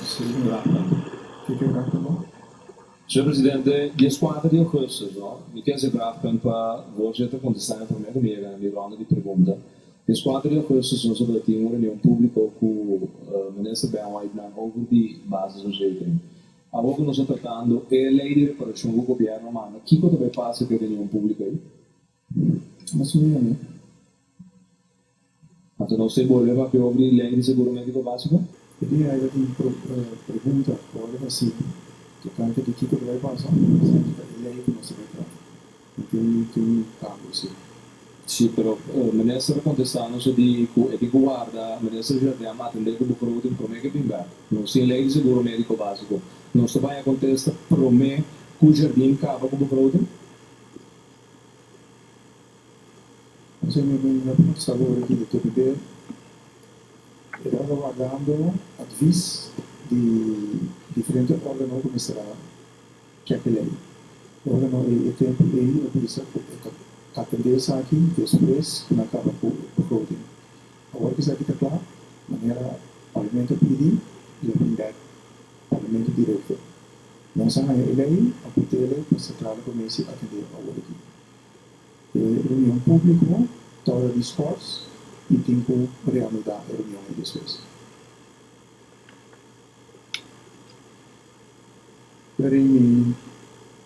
Vraagpunt. Kiko e vraagpunt ta? Señor Presidente, dieskuater di augustus, no, mi ke hasi vraagpunt pa voorzitter kontestá mi promé ku mi yega na mi ronda di pregunta. Dieskuater di augustus nos a tabata tin un reunion públiko ku Minister Ben White nan over di basisverzekering. Awor ku nos a tratando e lei di reparashon ku gobièrnu a manda, kiko ta bai pasa ku e reunion públiko ei? Mas un reunion. Anto nos ta bolbe papia over di lei di seguro médiko básiko? E dia ei ta tin pregunta ku a wòrdu hasi tokante di kiko ta bai pasa, esaki ta e lei ku nos ta bai trata. No tin tin un kambio si. Si, pero minister a kontestá nos a di ku e tin ku warda minister Jardin a atendé ku begroting promé ku e bin bèk. Nos tin lei di seguro médiko básiko. Nos ta bai a kontesta promé ku Jardin kaba ku begroting? Esei mi no por contesta bo ora aki di TPB. E tabata wardando advis di diferente organo cu mester a check e ley. E organo ey e tempo ey a bisa cu e ta atende esaki despues cu nan caba cu e begroting. Awor cu esaki ta cla, manera Parlamento a pidi, lo bin bek Parlamento directo. Nos a haya e ley, a putele pa Centrale Commissie atende awor aki. E reunion públiko ta ora di skòrs i tin ku reanudá e reunion ei despues. P'erei mi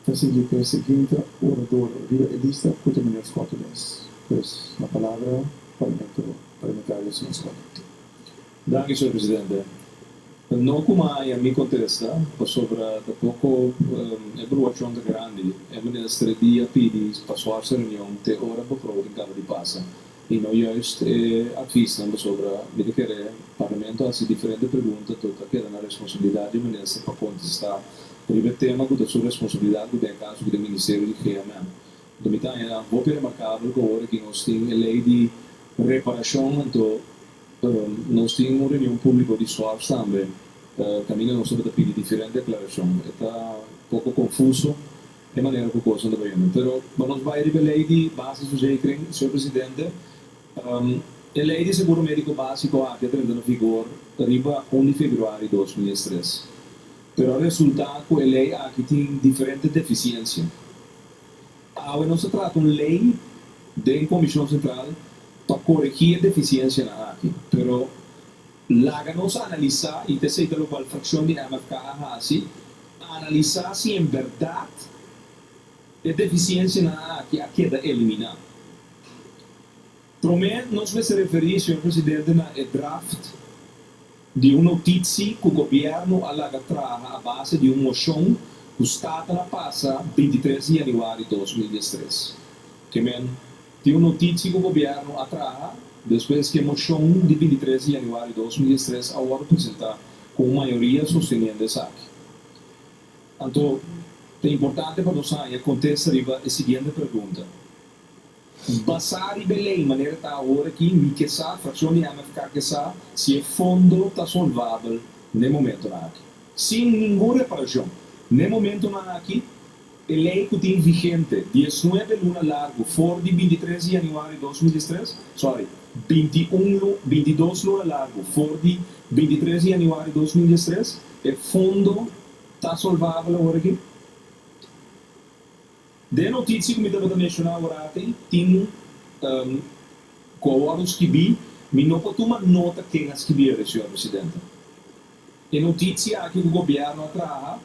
ta sigui ku e siguiente orador riba e lista ku ta meneer Schotte mes. Pues na palabra Parlamento Parlamentario señor Schotte. Danki señor presidente. No ku maya mi kontesta pasobra ta poko e bruashon ta grandi. E minister e dia pidi pa sòrsa reunion te ora begroting kaba di pasa i no juist e advisnan pasobra mi ta kere parlamento a hasi diferente pregunta to ta keda na responsabilidat di e minister pa kontesta riba e tema ku ta su responsabilidat ku den e kaso ku ta e ministerio di GMN. Anto mi ta haña hopi remarkabel ku ora ki nos tin e lei di reparashon anto Nos tin un reunion públiko di SOARS tambe, kaminda nos tabata pidi diferente aklarashon. E ta poko konfuso e manera ku kosnan ta bayendo. Pero pa nos bai riba e lei di basisverzekering, señor presidente, e lei di seguro médiko básiko aki a drenta na vigor riba un di februari 2003. Pero a resultá ku e lei aki tin diferente defisiensia. Awe nos ta trata un lei den Komishon Sentral pa koregí e defisiensianan aki, pero laga nos analisá, i ta esei ta lokual frakshon di MFK a hasi, analisá si en bèrdat e defisiensianan aki a keda eliminá. Promé nos mester referí, señor presidente, na e draft di un notitsi ku gobièrnu a laga traha a base di un moshon ku Staten a pasa 23 di yanüari 2013. Ke men, tin un notitsi ku gobièrnu a traha despues ku e moshon di 23 di yanüari 2013 a wòrdu presentá ku un mayoria sosteniendo esaki. Anto, ta importante pa nos haña kontesta riba e siguiente pregunta. Basá riba e lei manera ta awor aki, mi ke sa, frakshon di MFK ke sa, si e fondo ta solvabel n'e momentonan aki. Sin ningun reparashon. N'e momentonan aki, e lei ku tin vigente 19 luna largu for di 23 di yanüari 2013, sorry, 21 lu, 22 luna largu for di 23 di yanüari 2013, e fondo ta solvabel awor aki? Den e notisia ku mi tabata menshoná aworati tin ku a wòrdu skibí, mi no por tuma nota ken a skibí e, señor presidente. E notisia aki ku gobièrnu a traha,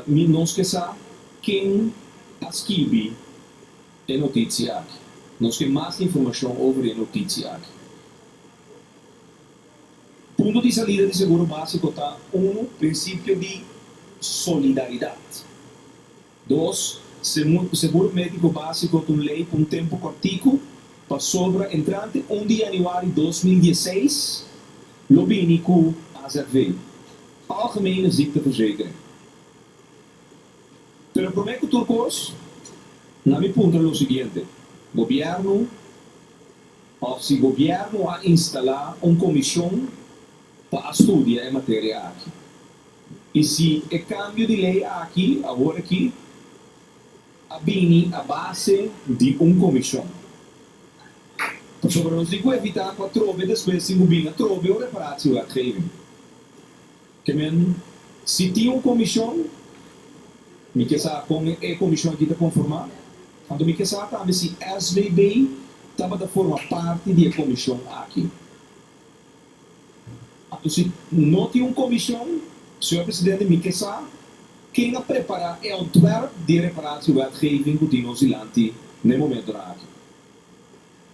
mi nos ke sa ken a skibi e notisia aki. Nos ke mas informashon over di e notisia aki. Punto di salida di seguro básiko ta, unu, prinsipio di solidaridat. Dos, seguro médiko básiko ta un lei pa un tempu kòrtiku, pasobra entrante 1 di yanüari 2016 lo bini ku AZV, Algemene Ziekteverzekering. Pero promé ku tur kos, na mi puntra lo siguiente, Gobièrnu òf si gobièrnu a instalá un komishon pa a studia e materia aki? I si e kambio di lei aki awor aki a bini a base di un komishon. Pasobra nos tin ku evitá ku atrobe despues tin ku bin atrobe un reparatiewetgeving. Ke men, si tin un komishon, mi ke sa kon e komishon aki ta konformá. Anto mi ke sa tambe si SVB tabata forma parti di e komishon aki. Anto si no tin un komishon, señor presidente, mi ke sa ken a prepará e ontwerp di e reparatiewetgeving ku tin nos dilanti na e momentonan aki.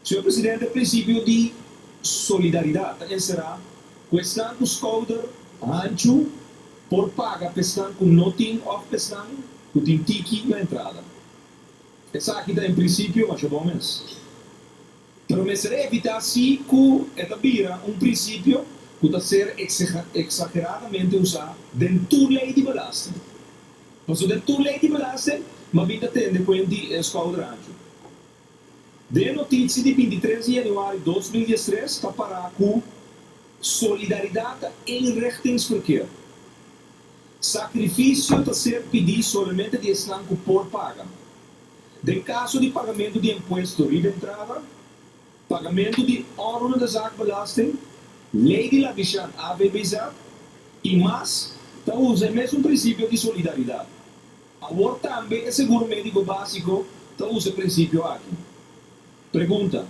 Señor Presidente, prinsipio di solidaridat ta enserá ku esnan ku skouder hanchu por paga p'esnan ku no tin òf p'esnan ku tin tiki na entrada. Esaki ta en prinsipio masha bon mes. Pero mester evitá si ku e ta bira un prinsipio ku ta ser eksageradamente usá den tur lei di belasting. Pasobra den tur lei di belasting m'a bin ta tende ku hende di skouder hanchu. Den notisia di 23 di yanüari 2013 ta pará ku solidaridat ta eenrichtingsverkeer. Sakrifisio ta ser pidí solamente di esnan ku por paga. Den kaso di pagamentu di impuesto riba entrada, pagamentu di onroerende zaakbelasting, Lei di Labishán, AVBZ, i mas, ta usa e mesun prinsipio di solidaridat. Awor tambe e seguro médiko básiko ta usa e prinsipio aki. Pregunta,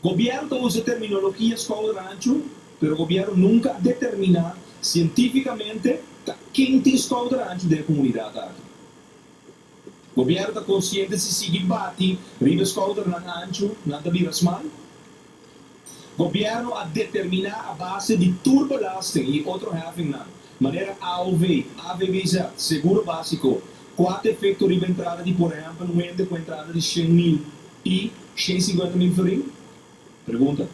Gobièrnu ta usa e terminologia skouder anchu, pero gobièrnu nunka a determiná sientífikamente ta ken tin skouder anchu den e komunidat aki. Gobièrnu ta konsiente si sigui bati riba e skoudernan anchu, nan ta bira smal? Gobièrnu a determiná a base di tur belasting i otro heffingnan, manera AOV, AVBZ, seguro básiko, kua ta efekto riba entrada di por ehèmpel un hende ku entrada di 100.000 i 150.000 florin? Pregunta.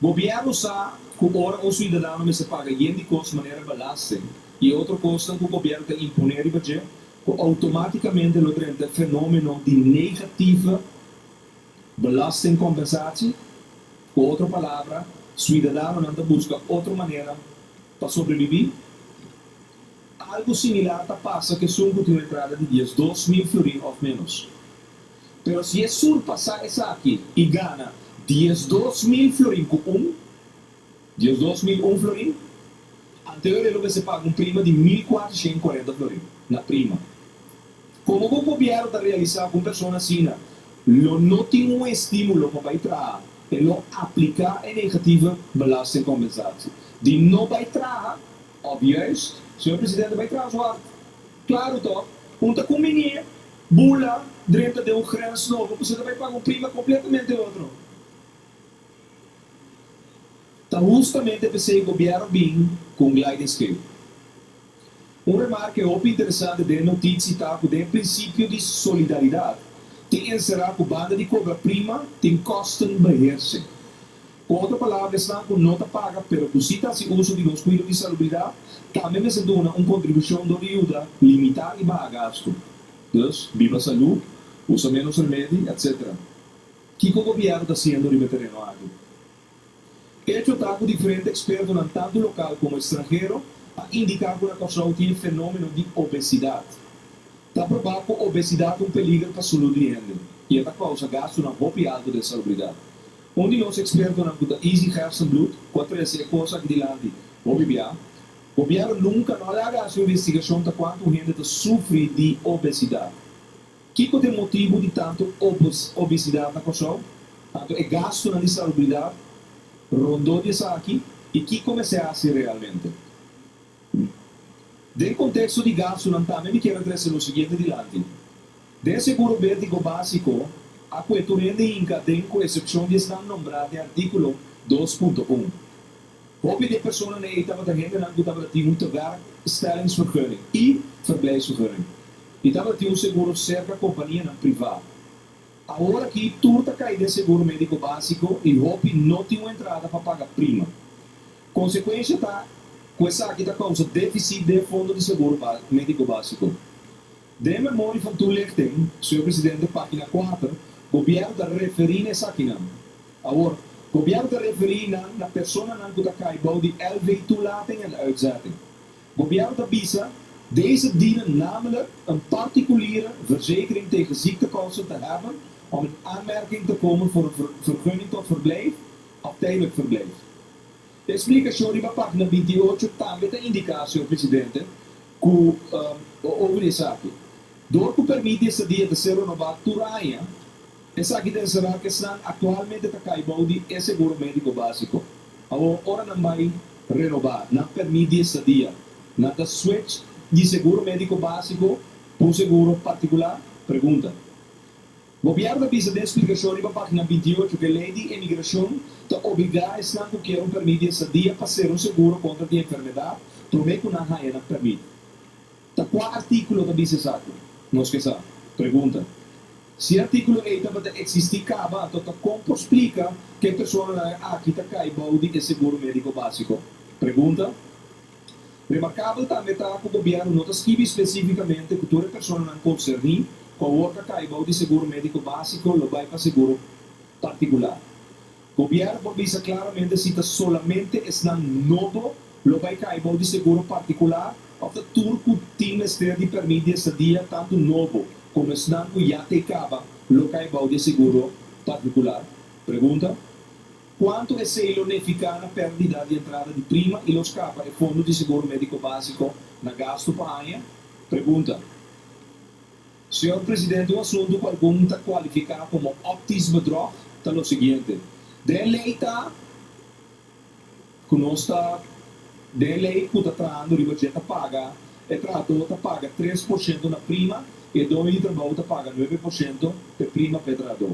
Gobièrnu sa ku ora un suidadano mester paga yen di kos manera belasting i otro kosnan ku gobièrnu ta imponé riba dje, ku outomátikamente lo drenta e fenómeno di negatieve Belastingcompensatie, ku otro palabra, suidadanonan ta buska otro manera pa sobrebibí. Algu similar ta pasa ku esun ku tin un entrada di 12.000 florin òf ménos. Pero si e surpasá esaki i gana 12.000 florin ku un, 12.001 florin, anterior e lo mester paga un prima di 1440 florin na prima. Komo ku gobièrnu ta realisá ku un persona asina lo no tin un estímulo pa bai traha, e lo apliká e negatieve belastingcompensatie di no bai traha òf juist, señor presidente, bai traha zwart. Klaru tòg, un ta kumbiní bula drenta den un grens nobo pasobra ta bai paga un prima kompletamente otro. Ta hustamente p'esei gobièrnu bin ku un gliding scale. Un remarke hopi interesante den e notisi ta ku den e prinsipio di solidaridat tin enserá ku banda di kobra prima tin kostenbeheersing. Ku otro palabra esnan ku no ta paga pero ku si ta hasi uso di nos kuido di salubridat tambe mester duna un kontribushon dor di yuda limitá i baha gastu. Dus, biba salú, usa ménos remedi, etc. Kiko gobièrnu ta hasiendo riba e tereno aki? Echo ta ku diferente ekspertonan tantu lokal komo estranhero a indiká ku na Kòrsou tin e fenómeno di obesidat. Ta probá ku obesidat ta un peliger pa salú di hende i e ta kousa gastunan hopi altu den salubridat. Un di nos ekspertonan ku ta Izzy Gerstenbluth ku a trese e kos aki dilanti hopi bia, Gobièrnu nunka no a laga hasi un investigashon ta kuantu hende ta sufri di obesidat. Kiko ta e motibu di tantu obesidat na Kòrsou? Anto e gastunan di salubridat rondó di esaki i kiko mester hasi realmente? Den konteksto di gastunan tambe mi kier a trese lo siguiente dilanti. Den e seguro médiko básiko a kue tur hende hinka den ku esepshon di esnan nombrá den artíkulo 2.1. Hopi di e personanan ei tabata hendenan ku tabata tin un tewerkstellingsvergunning i verblijfsvergunning i tabata tin un seguro serka kompanianan privá. Awor aki tur ta kai den seguro médiko básiko i hopi no tin un entrada pa paga prima. Konsekuensha ta ku esaki ta kousa défisit den e fondo di seguro médiko básiko. Den Memorie van Toelichting, señor presidente, página 4, gobièrnu ta referí na esakinan. Awor, gobièrnu ta referí nan na personanan ku ta kai bou di LV-toelating en uitzetting. Gobièrnu ta bisa, Deze dienen namelijk een particuliere verzekering tegen ziektekosten te hebben om in aanmerking te komen voor een vergunning tot verblijf of tijdelijk verblijf. E splikashon riba página 28 tambe ta indiká, señor presidente, ku over esaki. Dor ku pèrmit di estadia ta ser renobá tur aña, esaki ta enserá ku esnan aktualmente ta kai bou di e seguro médiko básiko. Awor, ora nan bai renobá nan pèrmit di estadia, nan ta switch di seguro médiko básiko pa un seguro partikular? Pregunta. Gobièrnu ta bisa den splikashon riba página 28 ku e lei di emigrashon ta obligá esnan ku kier un pèrmit di estadia pa sera un seguro kontra di enfermedat promé ku nan haña nan pèrmit. Ta kua artíkulo ta bisa esaki? Nos ke sa. Pregunta. Si e artíkulo ei tabata eksistí kaba, anto ta kon por splika ku e personanan aki ta kai bou di e seguro médiko básiko? Pregunta. Remarkabel tambe ta ku gobièrnu no ta skibi spesífikamente ku tur e personanan konserní ku awor ta kai bou di seguro médiko básiko lo bai pa seguro partikular. Gobièrnu por bisa klaramente si ta solamente esnan nobo lo bai kai bou di seguro partikular òf ta tur ku tin mester di pèrmit di estadia tantu nobo komo esnan ku ya te kaba lo kai bou di e seguro partikular. Pregunta. Kuantu esei lo nifiká na pèrdida di entrada di prima i lo skapa e fondo di seguro médiko básiko na gastu pa aña? Pregunta. Señor Presidente, un asuntu ku algun ta kualifiká komo optisch bedrog ta lo siguiente, Den lei ta ku nos ta den lei ku ta trahando riba dje ta paga, e trahadó ta paga 3% na prima i e doño di trabou ta paga 9% p'e prima p'e trahadó.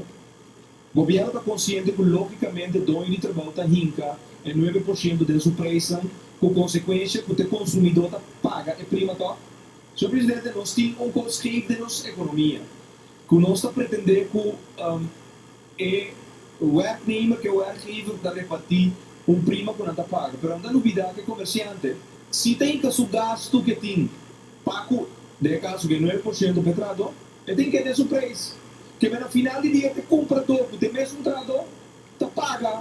Gobièrnu ta konsiente ku lógikamente doño di trabou ta hinka e 9% den su preisnan ku konsekuensha ku t'e konsumidó ta paga e prima tòg? Señor Presidente, nos tin un kos skeef den nos ekonomia, ku nos ta pretendé ku e werknemer ku e werkgever ta repartí un prima ku nan ta paga, pero nan ta lubidá ku e komersiante si ta hinka su gastu ku e tin pa ku, den e kaso ku e 9% pa e trahadó, e tin kende su preis. Keme na final di dia t'e kumpradó ku t'e mesun trahadó ta paga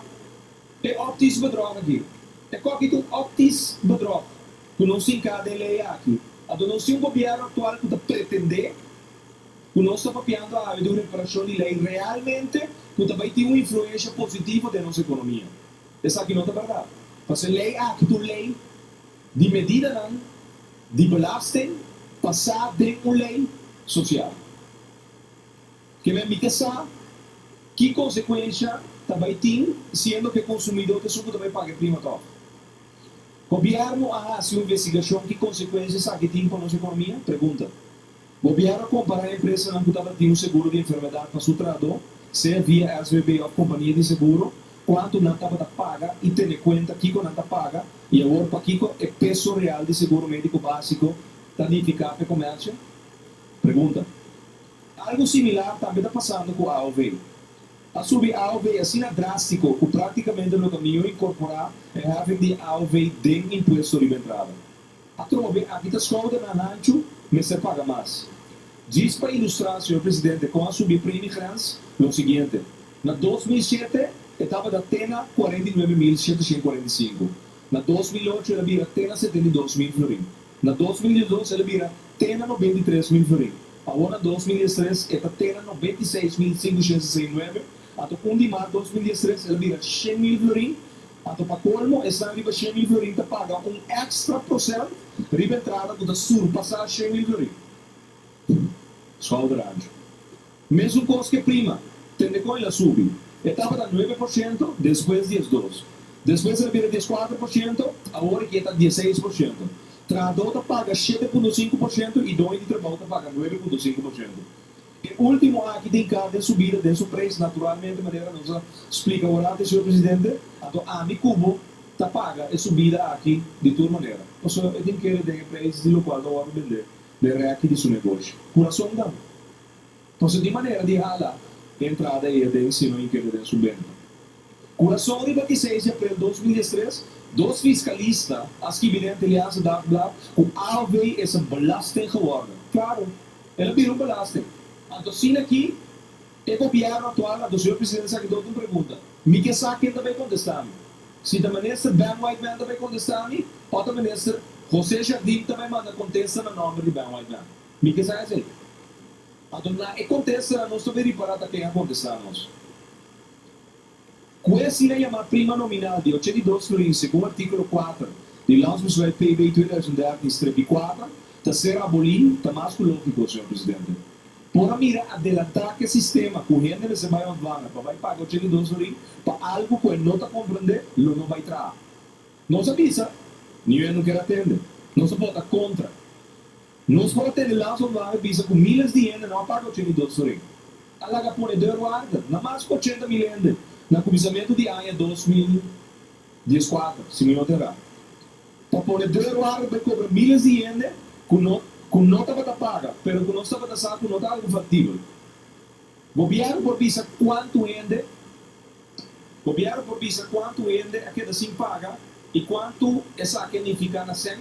e optisch bedrog aki. E koki ta un optisch bedrog ku nos tin ka den lei aki. Anto nos tin un gobièrnu aktual ku ta pretendé ku nos ta papiando awe di un reparashon di lei realmente ku ta bai tin un influensha positivo den nos ekonomia. Esaki no ta bèrdat. Pasobra e lei aki ta un lei di medidanan di belasting pasá den un lei sosial. Ke men mi ke sa ki konsekuensha ta bai tin siendo ku e konsumidó ta esun ku ta bai paga e prima tòg. Gobièrnu a hasi un investigashon ki konsekuensha esaki tin pa nos ekonomia? Pregunta. Gobièrnu a kompará empresanan ku tabata tin un seguro di enfermedat pa su trahadó, sea via SVB òf kompania di seguro, kuantu nan tabata paga i tene kuenta kiko nan ta paga i awor pakiko e peso real di seguro médiko básiko ta nifiká pa e komersio? Pregunta. Algu similar tambe ta pasando ku AOV. A subi AOV asina drástiko ku práktikamente lo ta mihó inkorporá e heffing di AOV den impuesto riba entrada. Atrobe, aki ta skoudernan hanchu mester paga mas. Djis pa ilustrá, señor presidente, kon a subi e premiegrens, lo siguiente, Na 2007 e tabata te na 49.745, na 2008 el a bira te na 72.000 florin, na 2012 el a bira te na 93.000 florin, awor na 2013 e ta te na 96.569, anto 1 di mart 2013 el a bira 100.000 florin. Anto pa kolmo esnan riba 100.000 florin ta paga un èkstra prosènt riba entrada ku ta surpasá 100.000 florin. Schouder ancho. Mesun kos ku e prima, tende kon el a subi. E tabata 9%, despues 12. Despues el a bira 14%, awor aki e ta 16%. Trahadó ta paga 7.5% i doño di trabou ta paga 9.5%. E último aki tin kar den su bida, den su preis, naturalmente, manera nos a splika awor antes, señor presidente. Anto ami ku bo ta paga e subida aki di tur manera, pasobra e tin kere den e preis di lokual ta wòrdu bendé den rèki di su negoshi. Ku rason dan. Pasobra tin manera di hala e entrada ei aden si no e kere den su benta. Ku rason riba di 6 di aprel 2013, dos fiskalista a skibi den Antilliaanse Dagblad ku AOV is een belasting geworden. Klaro, el a bira un belasting. Anto asina aki e gobièrnu aktual, anto señor presidente esaki ta otro un pregunta. Mi ke sa ken ta bai kontestá mi. Si ta minister Ben Whiteman ta bai kontestá mi o ta minister José Jardim ta bai manda kontesta na nòmber di Ben Whiteman. Mi ke sa esei. Anto na e kontesta nos ta bai ripará ta ken a kontestá nos. Ku e asina yamá prima nominal di 82 florin segun artíkulo 4 di Landsbesluit PB 2013-4 ta ser abolí, ta mas ku lógiko, señor Presidente. Por a mira adelantá ku e sistema ku hende mester bai ontvanger pa bai paga 82 florin pa algu ku e no ta komprendé, lo no bai traha. Nos a bisa, niun no kier a tende. Nos a vota kontra. Nos por a tende Landsonvanger bisa ku míles di hende no a paga 82 florin. A laga pone deurwaarder na mas ku 80.000 hende na kuminsamentu di aña 2014, si mi no ta erá. Pa pone deurwaarder bai kobra míles di hende ku no tabata paga, pero ku nos tabata sa ku no ta algu faktibel. Gobièrnu por bisa kuantu hende a keda sin paga i kuantu esaki a nifiká na sèn?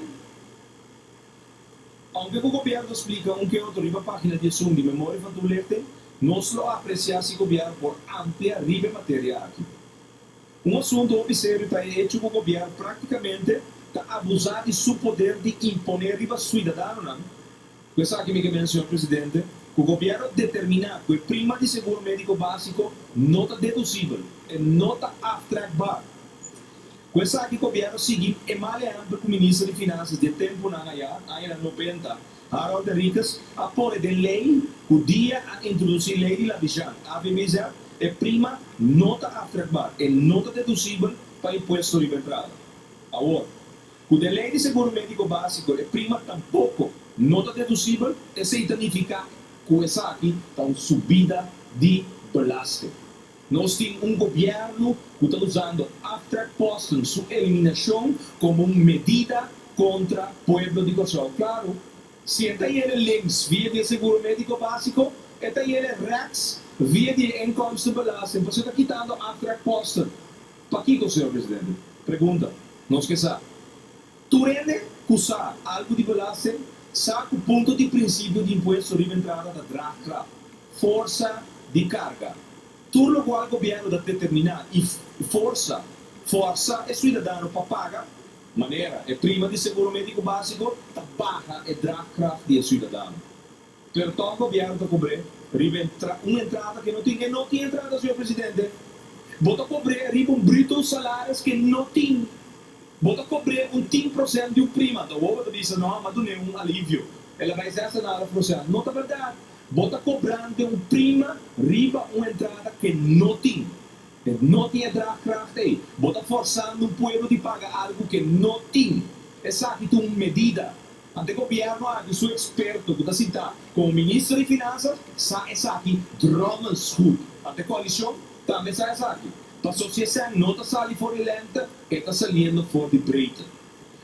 Aunke ku gobièrnu splika un ke otro riba página 11 di memorie van toelichting, nos lo apresiá si gobièrnu por amplia riba e materia aki. Un asuntu hopi serio ta e echo ku gobièrnu práktikamente ta abusá di su poder di imponé riba siudadanonan. Ku esaki mi ke men, señor Presidente, ku gobièrnu determiná ku e prima di seguro médiko básiko no ta dedusibel i no ta aftrekbaar. Ku esaki gobièrnu sigui e mal ehèmpel ku minister di Finansa di tempunan ayá, aña 90, Harold Henriquez, a pone den lei ku dia a introdusí lei di Labizjan, AVBZ, e prima no ta aftrekbaar i no ta dedusibel pa impuesto riba entrada. Awor, ku e lei di seguro médiko básiko e prima tampoko no ta dedusibel, esei ta nifiká ku esaki ta un subida di belasting. Nos tin un gobièrnu ku ta usando aftrekposten, su eliminashon, komo un medida kontra pueblo di Kòrsou. Klaro, si e ta yena links via di seguro médiko básiko, e ta yena rechts via di inkomstenbelasting, pasobra ta kitando aftrekposten. Pakiko, señor Presidente? Pregunta, nos ke sa. Tur hende ku sa algu di belasting, sa ku punto di prinsipio di impuesto riba entrada ta draagkracht, forsa di karga. Tur lokual gobièrnu ta determiná i forsa e siudadano pa paga, manera e prima di seguro médiko básiko, ta baha e draagkracht di e siudadano. Pero tòg gobièrnu ta kobr'é riba un entrada ku no tin. E no tin entrada, señor Presidente. Bo ta kobr'é riba un bruto salaris ku no tin. Bo ta kobr'é un 10% di un prima. Anto bo ta bisa, no, m'a dun'é un alivio. El a bai 6,5%. No ta berdat. Bo ta kobrando un prima riba un entrada ku no tin. E no tin e draagkracht ei. Bo ta forsando un pueblo di paga algu ku no tin. Esaki ta un medida. Anto gobièrnu aki su eksperto ku ta sintá komo minister di Finansa sa esaki drommels goed. Anto koalishon tambe sa esaki. Paso si esei no ta sali for di lengte, e ta saliendo for di breedte.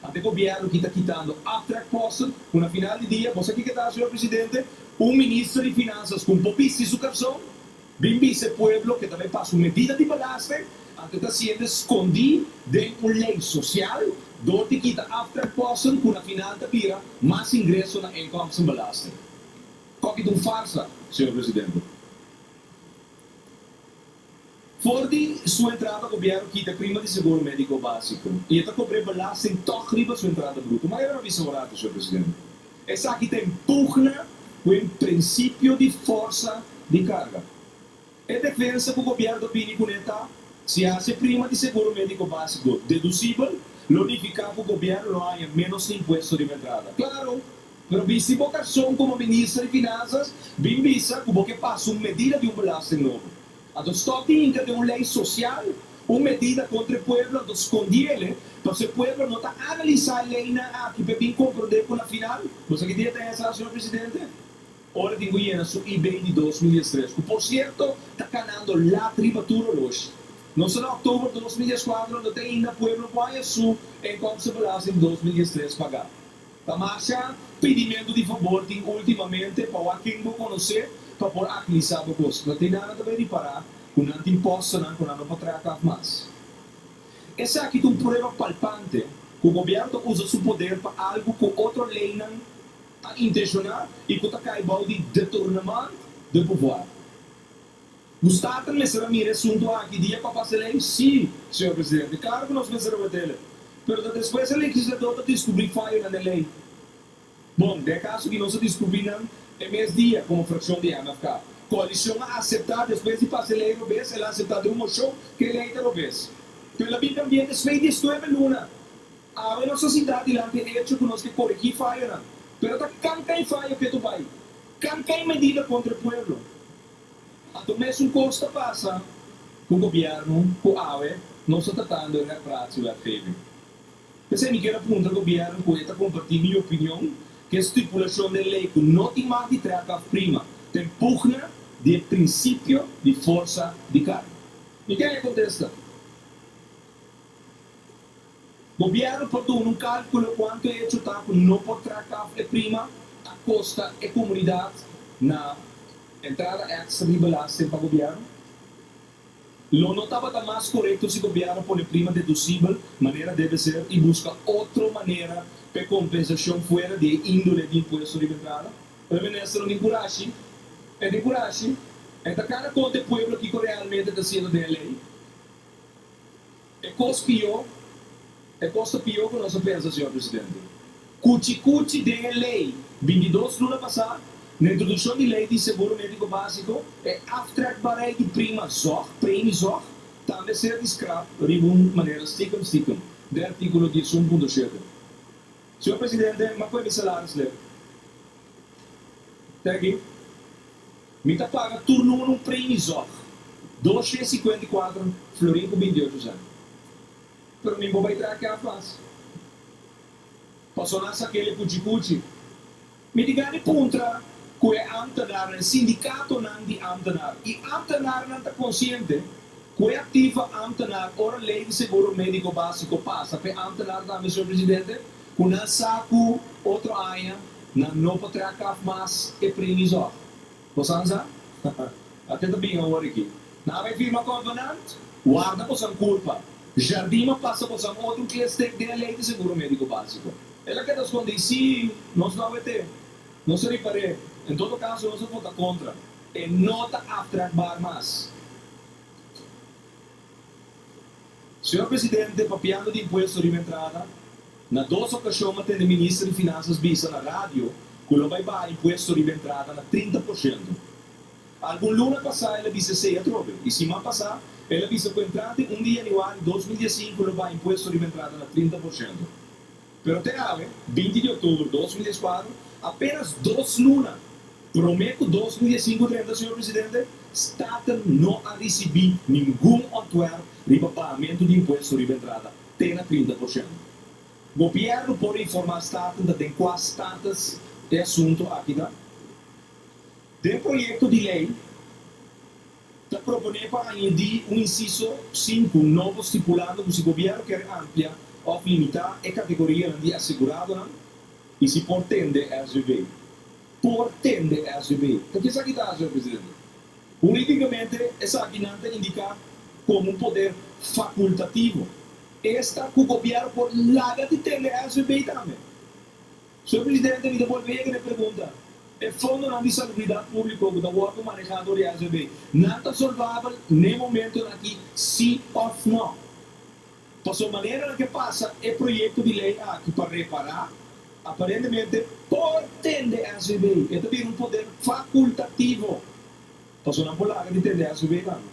Anto gobièrnu ki ta kitando aftrekposten, ku na final di dia, bo sa kiko ta, señor Presidente, un minister di Finansa ku por bisti su karson, bin bisa pueblo ku tambe pasa un medida di belasting, anto ta siendo skondí den un lei sosial, dor di kita aftrekposten, ku na final ta bira mas ingreso na inkomstenbelasting. Kòki ta un farsa, señor Presidente. For di su entrada gobièrnu kita prima di seguro médiko básiko i e ta kobr'é belasting tòg riba su entrada bruto. Ma era bisa un ratu, señor Presidente. Esaki ta pugna ku e prinsipio di forsa di karga. E defensa ku gobièrnu bini kuné ta, si hasi prima di seguro médiko básiko dedusibel, lo nifiká ku gobièrnu lo haña ménos impuesto riba entrada. Klaro, pero bisti bo karson komo minister di Finansa, bin bisa ku bo ke pasa un medida di un belasting nobo. Anto stòp di hinka den un lei sosial, un medida kontra e pueblo, anto skond'é, pa e pueblo no ta analisá e leinan aki pa bin komprondé ku na final. Bo sa ki dia ta esaki, señor Presidente? Ora tin ku yena su IB di 2003, ku por sierto ta kanando lat riba tur horloge. No ta na òktober 2004, no tin ainda pueblo ku su inkomstenbelasting 2003 pagá. Ta masha pidimentu di fabor tin últimamente pa ken bo konosé pa por agilisá bo kos. No tin nada tambe ripará ku nan tin postonan ku nan no por trèk af mas. Esaki ta un prueba palpante ku gobièrnu ta usa su poder pa algu ku otro leinan a intenshoná i ku ta kai bou di détournement de pouvoir. Staten mester a mira e asuntu aki dia pa pasa lei? Sí, señor Presidente. Klaro ku nos mester a wet'é. Pero despues e legislador ta deskubrí fayo na lei. Bon, den kaso ku nos a deskubrí nan e mes dia komo frakshon di MFK. Koalishon a aseptá despues di pasa e lei robes, el a aseptá den un moshon ku e lei ta robes. Pero el a bin kambi'é despues di 19 luna. Awe nos a sintá dilanti e echo ku nos ke koregí fayonan, pero ta kanka e fayo ketu bai, kanka e medida kontra e pueblo. Anto mesun kos ta pasa ku gobièrnu ku awe nos ta tratando e reparatiewetgeving. P'esei mi kier a puntra gobièrnu ku e ta kompartí mi opinion ku e stipulashon den lei ku no tin mag di trèk af prima ta en pugna di e prinsipio di forsa di karga. Mi ken e kontesta? Gobièrnu por duna un kálkulo kuantu e echo ta ku no por trèk af e prima a kosta e komunidat na entrada èkstra di belasting pa gobièrnu? Lo no tabata mas korekto si gobièrnu pone prima dedusibel manera debe ser i buska otro manera pa e kompensashon fuera di e índole di impuesto riba entrada? Pero e minister no tin kurashi. E tin kurashi. E ta kana konta e pueblo kiko realmente ta siendo den e lei. E kos pió, e kos ta pió ku nos a pensa, señor presidente. Kuchi kuchi den e lei 22 luna pasá, na introdukshon di lei di seguro médiko básiko, e aftrekbaarheid di prima zòg, premiezorg, tambe ser di skrap riba un manera stikem stikem, den artíkulo 11.7. Señor presidente, m'a koe mi salaris lep. Te aki. Mi ta paga tur luna un premiezorg, 254 florin ku 28 sènt. Pero mi bo bai traha kèf mas. Paso nan sa kele kuchi kuchi. Mi di gana puntra ku e ámtenarnan, e sindikatonan di ámtenar i ámtenarnan ta konsiente ku e aktiva ámtenar ora lei di seguro médiko básiko pasa pa e ámtenar tambe, señor presidente, ku nan sa ku otro aña nan no por traha kaf mas e premiezorg. Bo san sa? Ate ta bin awor aki. Nan a bai firma konvenant? Warda bosan kurpa. Jardim a pasa bosan otro klestek den e lei di seguro médiko básiko. El a keda skondí. Sí, nos no a wet'é. Nos a ripar'é. En todo kaso nos a vota kontra. E no ta aftrekbaar mas. Señor Presidente, papiando di impuesto riba entrada, na dos ocasion a tende Minister di Finanzas bisa na radio cu lo bay baha impuesto riba entrada na 30%. Algun luna pasa el a bisa esey atrobe y siman pasa el a bisa cu entrante 1 di januari 2015 lo baha impuesto riba entrada na 30%. Pero te awe, 20 di october 2014, apenas dos luna prome cu 2015 drenta, señor Presidente, Staten no a ricibi ningun ontwerp riba bahamentu di impuesto riba entrada te na 30%. Gobierno por informa Staten ta den cua status e asunto aki ta? Den proyecto di ley ta propone pa añadi un inciso 5 nobo stipulando cu si gobierno kier amplia of limita e categorianan di aseguradonan y si por tende SVB. Por tende SVB. Ta kiesaki ta, señor Presidente? Huridicamente esakinan ta indica como un poder facultativo. Esta cu gobierno por laga di tende SVB tambe. Señor Presidente, mi ta bolbe yega na e pregunta. E fondonan di salubridat públiko ku ta wòrdu manehá dor di SVB, nan ta solvabel n'e momentonan aki, sí òf nò? Pasobra manera nan ke pasa e proyekto di lei aki pa repará, aparentemente por tende SVB. E ta bira un poder fakultativo. Pasobra nan por laga di tende SVB tambe.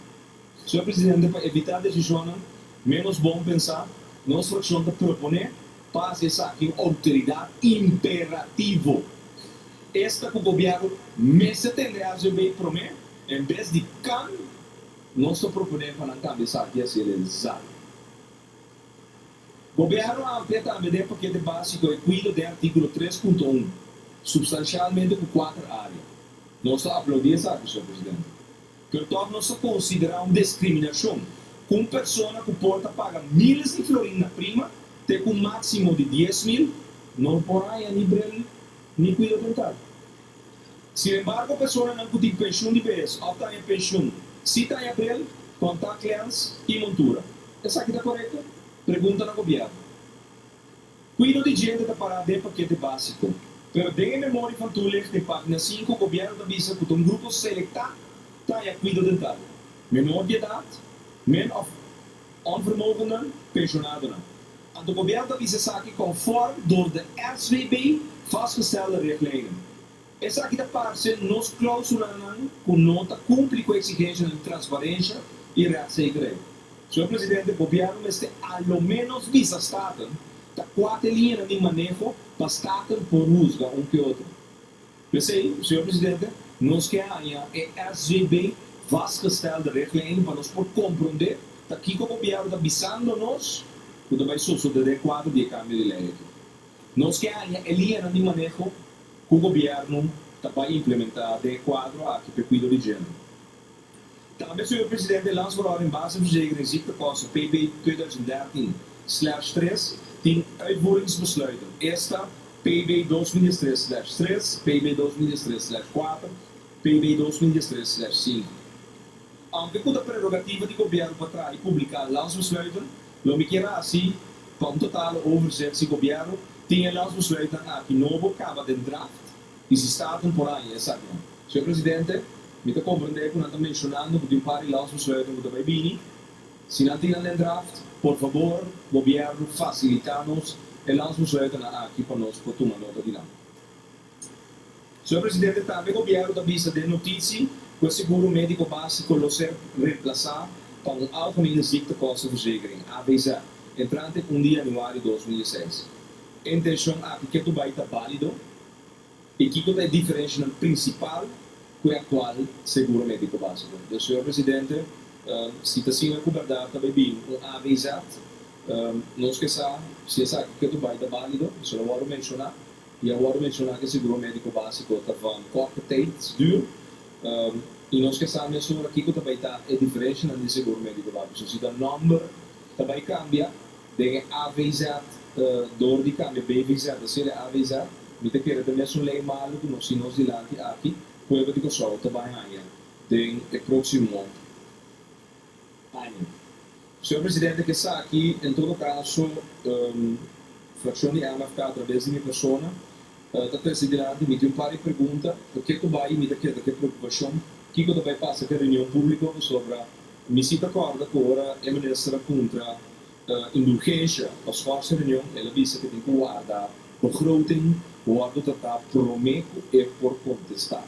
Señor Presidente, pa evitá desishonnan ménos bon pensá, nos frakshon ta proponé pa hasi esaki un outoridat imperativo. Esta ku gobièrnu mester tende SVB promé, en bes di kan nos ta proponé pa nan kambia esaki hasi el zal. Gobièrnu a amplia tambe den e pakete básiko e kuido den artíkulo 3.1, supstanshalmente ku kuater área. Nos ta aplaudí esaki, señor Presidente. Pero tòg nos ta konsiderá un deskriminashon ku un persona ku por ta paga míles di florin na prima te ku un máksimo di 10,000 no por haña ni bril ni kuido dental. Sinembargo personanan ku tin penshun di behes òf ta haña penshun si ta haña bril, kòntaklens i montura. Esaki ta korekto? Pregunta na gobièrnu. Kuido di djente ta pará den pakete básiko. Pero den e memoria van toelichting página 5 gobièrnu ta bisa ku ta un grupo selektá ta haña kuido dental, menor di edat, men òf onvermogenden, penshonadonan. Anto gobièrnu ta bisa esaki konfòrm dor de SVB vastgestelde richtlijnen. Esaki ta parse nos klóusulanan ku no ta kumpli ku eksigensianan di transparensia i rechtszekerheid. Señor Presidente, Gobièrnu mester a lo ménos bisa Staten ta kua ta e liñanan di maneho pa Staten por husga un ke otro. P'esei, señor Presidente, nos ke haña e SVB vastgestelde richtlijn pa nos por komprondé ta kiko Gobièrnu ta bisando nos ku ta bai sosodé den kuadro di e kambio di lei aki. Nos ke haña e liñanan di maneho ku Gobièrnu ta bai implementá den e kuadro aki p'e kuido di djente. Tambe, señor Presidente, Landsverordening Basisverzekering Ziektekosten, PB 2013/3, tin uitvoeringsbesluiten, esta, PB 2013/3, PB 2013/4, PB 2013/5. Aunke ku ta prerogativa di gobièrnu pa traha i publiká landsbesluiten, lo mi kier hasi pa un totale overzicht si gobièrnu tin e landsbesluitnan aki nobo kaba den draft i si Staten por haña esakinan. Señor Presidente, mi ta komprendé ku nan ta menshonando ku tin un par di landsbesluiten ku ta bai bini. Si nan tin nan den draft, por fabor, gobièrnu fasilitá nos e landsbesluitennan aki pa nos por tuma nota di nan. Señor Presidente, tambe gobièrnu ta bisa den notisi ku e seguro médiko básiko lo ser remplasá pa un Algemene Ziektekostenverzekering, AVZ, entrante un di yanüari 2016. E intenshon aki ke tur bai ta bálido? I kiko ta e diferenshanan prinsipal ku e aktual seguro médiko básiko? Dus, señor Presidente, si ta asina ku bèrdat ta bai bin un AVZ, nos ke sa si esaki ke tur bai ta bálido, esei lo wòrdu menshoná. I a wòrdu menshoná ku e seguro médiko básiko ta van korte tijdsduur. I nos ke sa mesora kiko ta bai ta e diferenshanan di seguro médiko básiko. Si ta nòmber ta bai kambia den e AVZ dor di kambia BVZ ta ser e AVZ, mi ta kere ta mesun lei malu ku nos tin nos dilanti aki, pueblo di Kòrsou ta bai haña den e próksimo aña. Señor Presidente, ku esaki, en todo kaso, frakshon di MFK atrabes di mi persona ta trese dilanti. Mi tin un par di pregunta. Ke ku bai mi ta keda ku e preokupashon kiko ta bai pasa ku e reunion públiko pasobra mi si ta kòrda ku ora e minister a puntra indulgensha pa skòrs e reunion el a bisa ku tin ku warda begroting wòrdu tratá promé ku e por kontestá.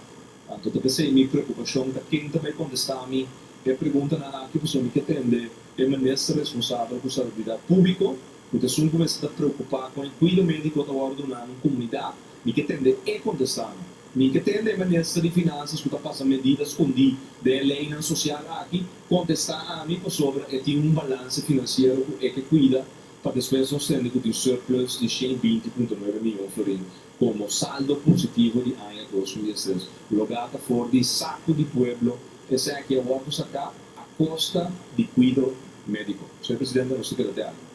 Anto ta p'esei mi preokupashon ta ken ta bai kontestá mi e preguntanan aki pasobra mi ke tende e minister responsabel ku salubridat públiko ku ta esun ku mester ta preokupá kon e kuido médiko ta wòrdu duná na un komunidat. Mi ke tende e kontestá mi. Mi ke tende e minister di finansas ku ta pasa medida skondí den e leinan sosial aki kontestá ami pasobra e tin un balanse finansiero ku e ke kuida pa despues nos tende ku tin surplus di 120.9 miyon florin komo saldo positivo di aña 2013, logá ta for di saku di pueblo, esaki a wòrdu saká a kosta di kuido médiko. Señor Presidente, nos ta keda te aki.